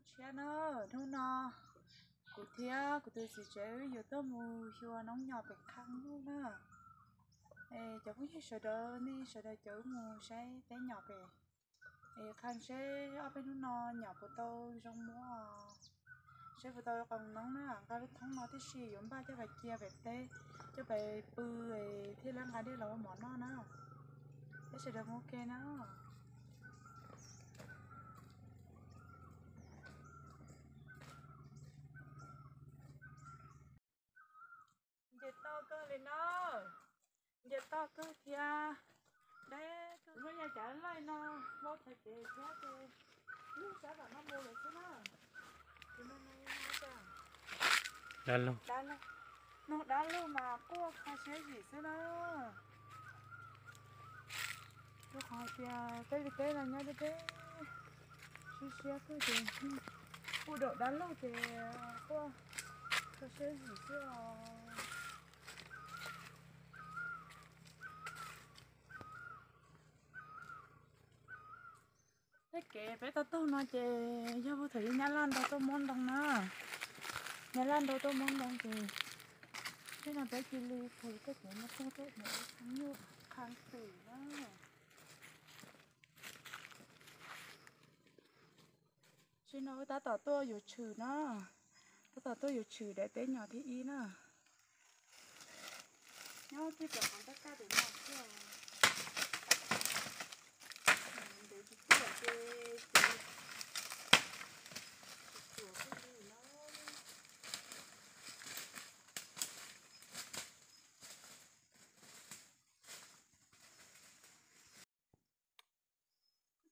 Tshiab na, hnub no kuv thiab kuv tus txiv tsev wb yuav tuaj mus xyuas noob nyom pem Qhab Nuj na. Es cov phooj ywg sawv daws, nej sawv daws caum wb mus saib teb nyom pem, es qha seb ob peb hnub no nyom puas tau zoo muab, seb puas tau qoos noob na. Nqa lub thoob no tib si yuav npaj coj pais cia pem teb, coj pais pw, thiaj li nqa dej los ua mov noj na. Peb sawv daws mus ua ke na. Nce toj kawg li na, nce toj kawg thiab. Deb kawg, lub yaj cav laij no, lau txhais kev thiab ces lub sab tom no mus lawm xwb na. Dab laug, noog dab laug mas quaj kho siab zim xwb na. Rau qhov tias peb li peb no nyob deb deb, siab siab kawg ces kuj daum dab laug ces quaj kho siab zim xwb os. Tej kev peb tau taug no ces yog puag thaum yog nyab laj nrog tuaj muab ntoo na. Nyab laj nrog tuaj muab ntoo ces tej no peb cia li pus tej kev no tuaj tuaj mus ua nyuj qha twm na. Tam sim no wb tab tom tuaj yuav tshwm na, tab tom tuaj yuav tshwm daim teb nyom thib ib na. Nyob kiag rau qhov tab kaj tim no xwb. Ntev tsis tiag ces tsuas tsuas xwb li no.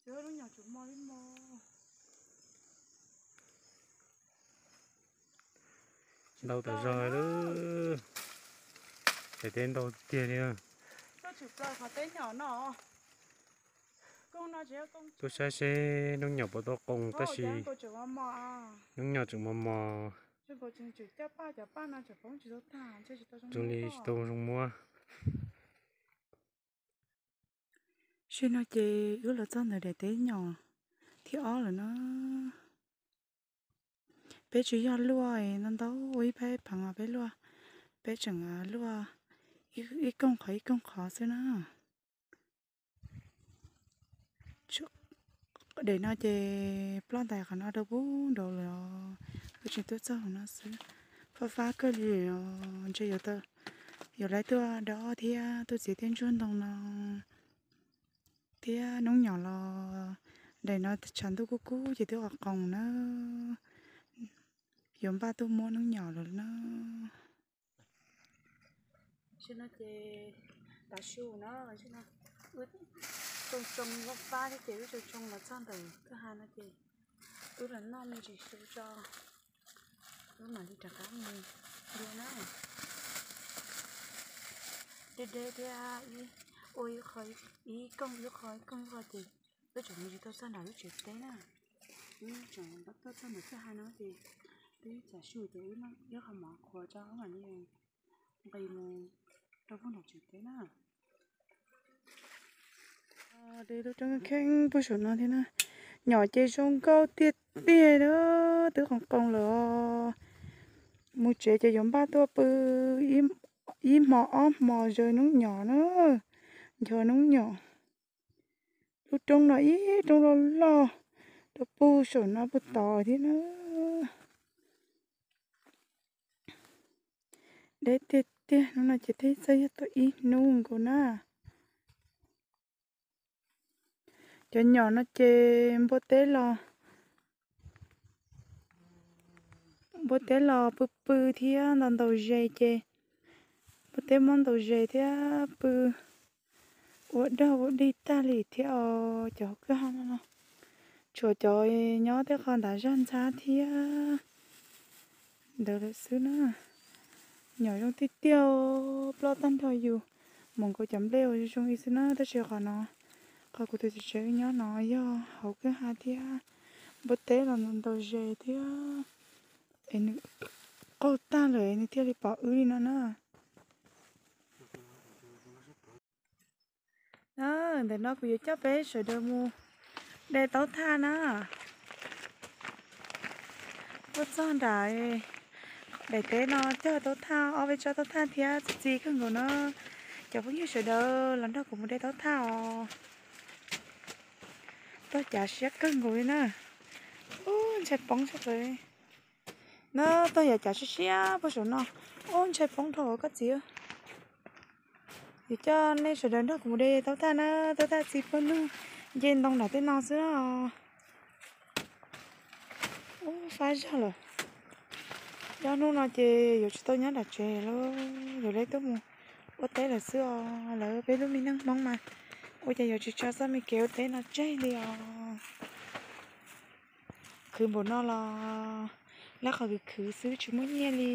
Txiv, lub nyom tseem mos li mos. Ntau tas zog lawm. Ces teb ntau tiag li. Tuaj tshwm plaws qhov teb nyom no. Tuaj saib seb noob nyom puas tau qoos tab sis noob nyom tseem mos mos. Zoo li tsis tau zoo muab. Tam sim no ces wb los txog ntawm daim teb nyom thib ob lawm na. Peb tsis yog luaj ntau ntau ua ib phab ib pheev os, peb luaj, peb tseem luaj ib koog qhov ib koog qhov xwb na. Daim no ces ploj ntais qhov no rau pub nraud lawm os. Wb tseem tuaj txog no xwb, fab fab kawg li os. Ntshe yuav lawv tuaj dob thiab tuaj txiav tej ntsuag ntoo no thiab noob nyom los. Daim no tshav ntuj kub kub ces twb qos qoos na, yuav npaj tuaj muab noob nyom lawm na. Tam sim no ces tav su no, wb tsoo tsoo fab fab thiab ces wb tsoo tsoo los txog ntawm kwj ha no ces wb los noj me ntsis su tso, wb mam li rov qab mus dua na. Deb deb thiab, ua ib qho ib koog ib qho ib koog ib qho ces wb tseem mus tsis tau txog nram lub tsev teb na. Wb tseem tuaj txog ntawm kwj ha no ces twb tav su ces wb ib qho mov qhuav tso wb mam li nqis mus rau pem nram tsev teb na. Deb lub roob kheeb puag saum no thiab na. Nyom ces zoo nkauj tiag tiag na, twb qoos qoos lawm os. Mus tsev ces yuav npaj tuaj pw ib hmo ob hmo zaws noob nyom na, ncho noob nyom. Lub roob no ib roob loj loj rau puag saum no puag tod thiab na. Deb tiag tiag, hnub no ces twb txawj yog tuaj ib hnub nkaus na. Cov nyom no ces npua teb los, npua teb los pw pw thiab ntaus ntaus zes ces npua teb muab ntaus zes thiab pw ua dog ua dig tag li thiab os. Cov hauv kwj ha no no tshuav cov nyob tej qho ntav zaj ntxhab thiab ntawd lawm xwb na. Nyom zoo tiag tiag, ploj tag nrho yus mus nkaus cov nplej uas zoo zoo li xwb na, tab sis qhov no, qhov kuv tus txiv tsev wb nyob no yog hauv kwj ha thiab npua teb los ntaus zes thiab es nws qaug tag lawm nws thiaj li pom wb li no na. Ntawm no kuv yuav coj peb sawv daws mus de taub thaj na. Tuaj txog nram daim teb no cog taub thaj, ob peb tsob taub thaj thiab txi txi kawg nkaus na. Cov phooj ywg sawv daws los nrog kuv mus de taub thaj os. Tuaj cav siab kawg nkaus li na. Ub, ntshai poob tshaj plaws li. Na, tuaj yog cav siab siab puag saum no. Ub, ntshai poob dhau koj txiv. Yuav coj nej sawv daws nrog kuv mus de taub thaj na, taub thaj txi pawg lug nce ntoo nram tej no xwb os. Ub, fab zog lawm. Ob hnub no ces yuav tsis tau nyob nram tsev lawm, yuav lawv tuaj mus ua teb lawm xwb os. Lawv peb lub me neej Hmoob mas ua cas yuav tsis tso txoj me kev ua teb no tseg li os. Khwv npaum no los lab qhov khwv khwv xwb tsis muaj nyiaj li.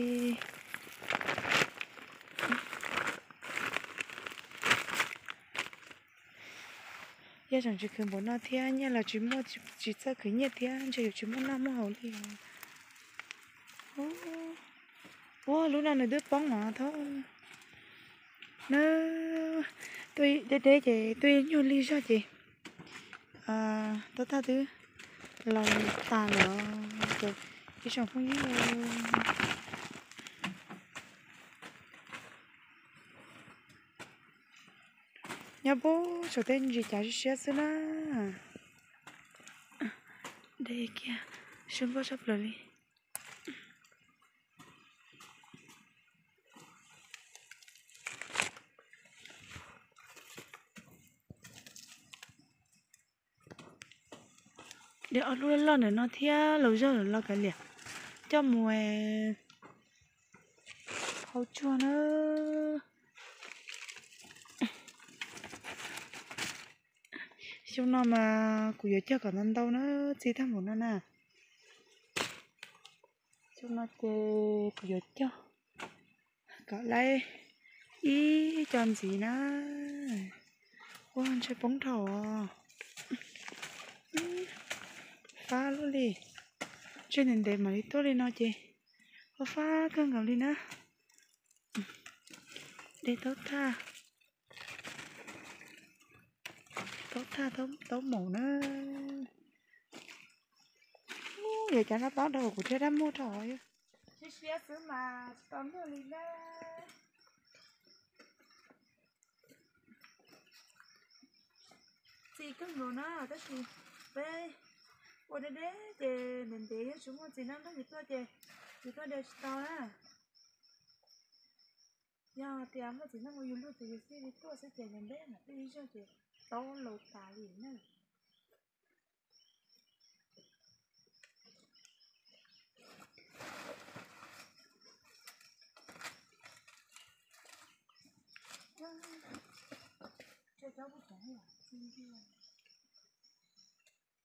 Yog tseem tsis khwv npaum no thiab nyiaj los tsis muaj, tsis txawj khwv nyiaj thiab ntshe yuav tsis muaj noj muaj haus li os. Ua lub no nws twb poob os, thaum nws deb deb ces twb nyuag lig zog ces taub thaj twb laus tas lawm os ib tsoom phooj ywg. Nyob puag saum tej ntsis cav siab siab xwb na. Dej kiag, sab npauj sab plaws li. De ob lub loj ntawm no thiab laus zog lawm los kav liam coj mus hau tsuag na. Xyoo no mas kuv yuav cog kom ntau ntau na, txi tag npaum no na. Xyoo no ces kuv yuav cog kom laib ib co ntxiv na. Ua ntshai poob dhau os. Fab luaj li. Tseg ntev ntev mam li tuaj li no ces ua fab kawg nkaus li na. De taub thaj, taub thaj taub maum na. Yog cov no tob dhau kuv thiaj dab muag rau. Siab siab xwb mas tsis tau luag li na. Txi kawg nkaus na, tab sis peb ua deb deb ces ntev ntev yog tsis muaj txiv neej nrog yus tuaj ces yus tuaj de tsis tau na. Yog tias muaj txiv neej ua yus luag ces yus thiaj li tuaj xwb ces ntev ntev mam tuaj ib zaug ces taub laus tas li na.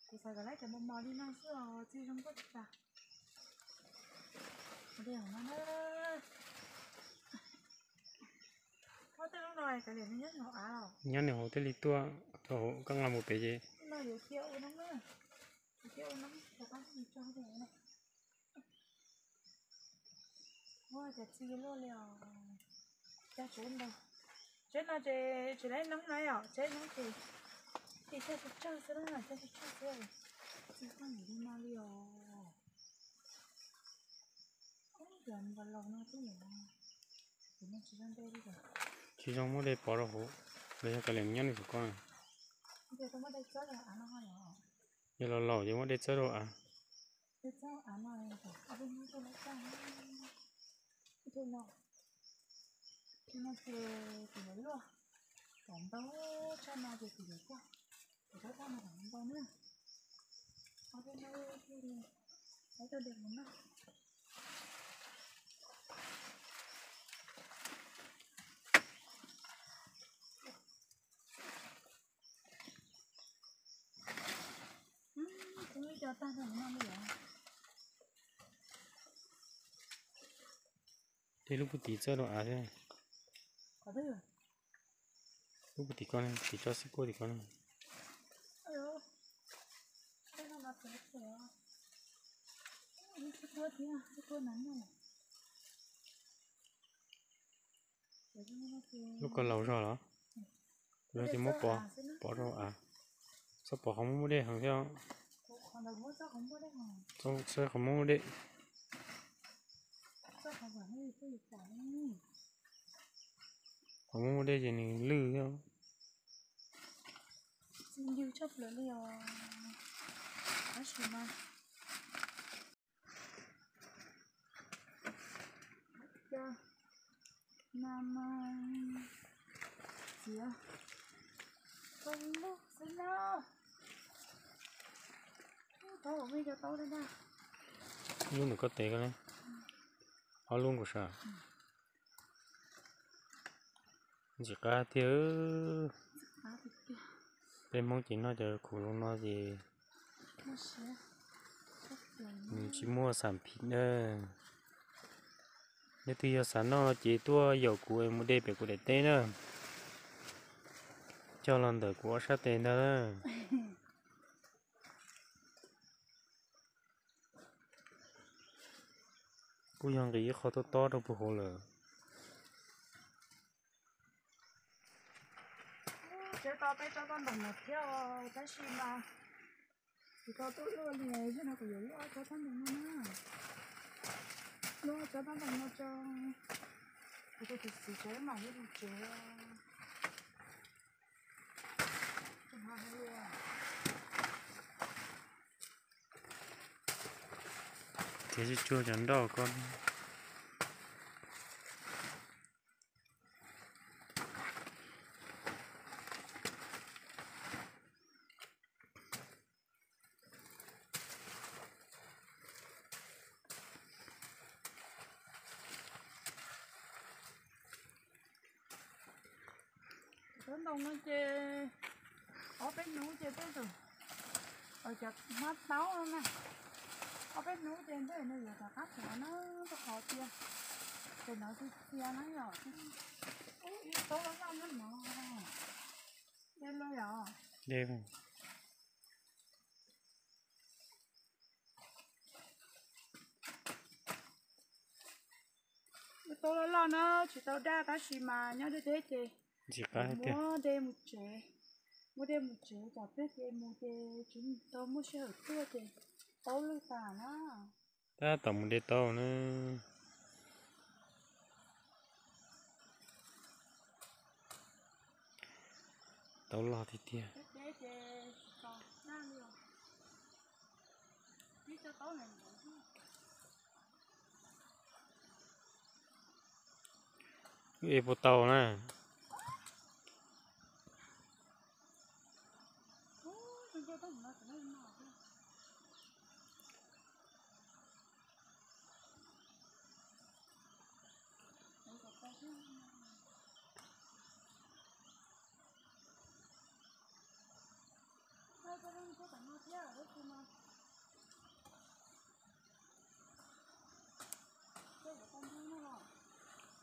Kuv xav kom lawv cov mos mos li no xwb os, txi zoo nkauj tshaj. Nyob nws hauv thiaj li tuaj rau hauv, koj nqa mus pem ces. Ua cas txi luaj li os. Cog tsev ntau. Tsev no ces tsis laib noob na yom, tsev noob ces txi cog tsawg tsawg xwb na, cog tsawg tsawg xwb. Txi koj nim li no li os. Ub, cov npua laus no twb nim no, ces no tsis zoo de li os. Tsis zoo muab de pov rau hauv, los yog kav liam nyob nws saum ko. Yog los laus ces muab de txawb rau av. Ces kuv yuav luaj, cov ntau tshaj no ces kuv yuav cog, kuv cog tshaj no kom ntau na. Ob peb hnub thiaj li, ob peb hnub no. Ib co tag no no li os. Tej lub pug tim txawb rau av thiab. Lub pug tim ko, tim tso xib kuaj tim ko no. Lub ko laus zog los? Lawv ces muab pov, pov rau av. Txhob pov qhov muaj muaj dej heev thiab. Txhob qhov muaj muaj dej. Qhov muaj dej ces nws lwj. Txi ncw tshaj plaws li os. Tab sis mas, cas, mas mas txiav tau lub xwb na. Tau me cov tau li na. Lub nws ko tes ko ne. Ob lub nkaus sas. Ntxim qab tiag. Peb Hmoob ces noj cov khoom zoo no ces nws tsis muaj xam phim na. Leej twg yog xav noj no ces tuaj yaum kuv es mus de pem kuv daim teb na. Cog los ntawm kuv ob sab tes ntag na. Kuj yog nqis ib qho tob tob rau puag hauv lawm. Tsev tau peb tsob toj ntoo no thiab, tab sis mas kuv tau tuaj luaj li, zaum no kuv yuav luaj ob tsob toj ntoo no na. Luaj ob tsob toj ntoo no tso, kuv tus txiv tsev mam li mus tsev. Ces tsuag cov nroj ko. Cov ntoo no ces ob peb hnub ces tej zaum, cov hmab taub no na, ob peb hnub ces ntshe nws yuav rov qab tuav na, rau qhov tias ces no txias txias na yom. Ib tsob loj loj nyob no, de los yom. Ib tsob loj loj na, tsis tau daj tab sis mas nyob deb deb ces muab de mus tsev, muab de mus tsev tsam pliag ces mus ces tsis tau muaj sij hawm tuaj ces taub lwj tas na. Tab tom mus de tau na. Tau loj tiag tiag. Wb ev puas tau na?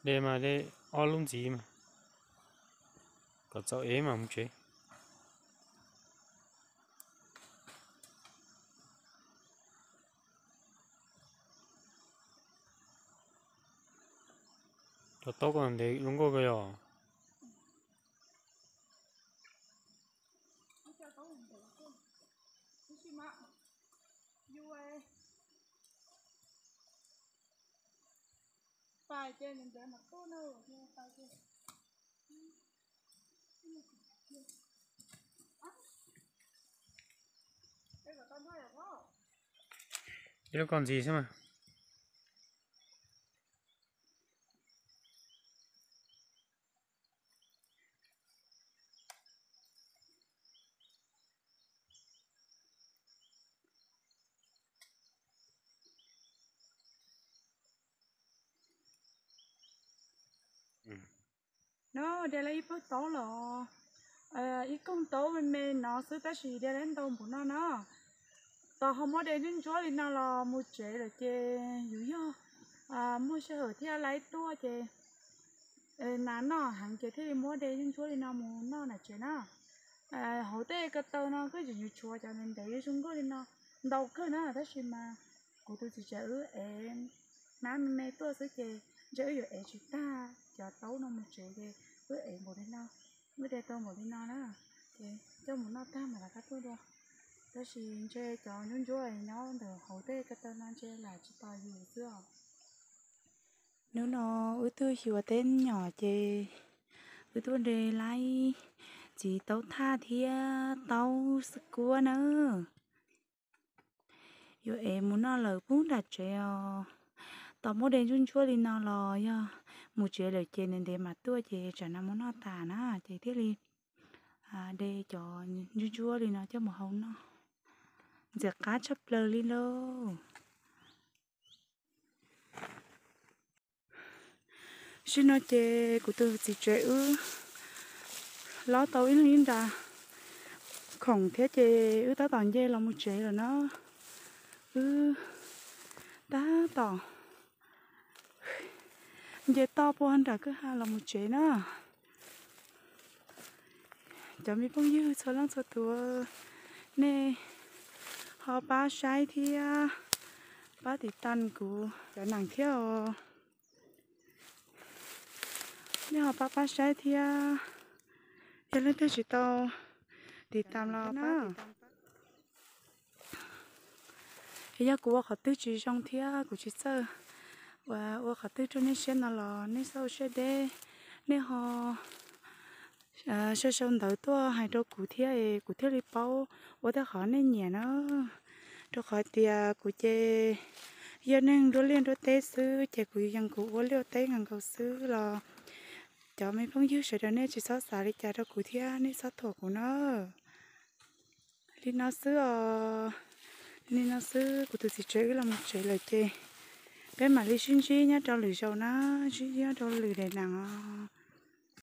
De mas de ob lub ntxiv mas kom txaus ev mam mus tsev. Cov taub ko ntev zoo nkauj kawg yog. Ib lub ko ntxiv xwb mas. No de lawm ib pawg taub los, ib koog taub me me no xwb tab sis de lawm ntau npaum no na. Tos ho muab de ntsuab ntsuab li no los mus tsev lawm ces yus yog muaj sij hawm thiaj laib tuaj ces nas noj heev ces thiaj li muab de ntsuab ntsuab li no mus noj nram tsev na. Hauv tej ko taw no kuj tseem yuav tshuav cov ntev ntev zoo nkauj li no ntau kawg na tab sis mas kuv tus txiv tsev wb ev hnab me me tuaj xwb ces ntshe wb yuav ev tsis tag cov taub no mus tsev ces wb ev npaum li no, wb de tau npaum li no na, ces coj mus noj tag mam rov qab tuaj dua. Tab sis ntshe cov ntsuab ntsuab nyob ntawm hauv tej ko taw no ntshe lam tsis tos yus xwb os. Hnub no wb tuaj xyuas teb nyom ces wb tuaj de laib txiv taub thaj thiab taub xwb kuab na. Yuav ev mus noj lawm pub nram tsev os. Tos muab de ntsuab ntsuab li no los yog mus tsev lawm ces ntev ntev mam tuaj ces tsam no muab noj tas na ces thiaj li de cov ntsuab ntsuab li no coj mus hau noj. Ntxim qab tshaj plaws li lauj. Sim no ces kuv tus txiv tsev wb lob tau ib leeg ib nra khoom thiab ces wb tab tom nce los mus tsev lawm na. Wb tab tom nce toj puag nram kwj ha los mus tsev na. Cov me phooj ywg txhua leej txhua tus, nej ho pab saib thiab pab tiv tas kuv cov neem thiab os. Nej ho pab pab saib thiab. Yog leej twg tsis tau tiv tas los pab tiv tas. Yog kuv ua qhov twg tsis zoo thiab kuv tsis txawj ua qhov twg rau nej siab no los nej txhob ua siab deb, nej ho sau sau ntawv tuaj hais rau kuv thiab es kuv thiaj li paub ua tej qhov nej nyiam na. Rau qhov tias kuv ces yog neeg nruab liaj nruab teb xwb ces kuv yeej kuv ua liaj ua teb nkaus nkaus xwb los cov me phooj ywg sawv daws nej tsis txhob xav li cas rau kuv thiab nej txhob thuam kuv na. Li no xwb os. Li no xwb, kuv tus txiv tsev wb los mus tsev lawm ces peb mam li sib ntsib nyob rau lwm zaus na, sib ntsib nyob rau lwm daim neem os.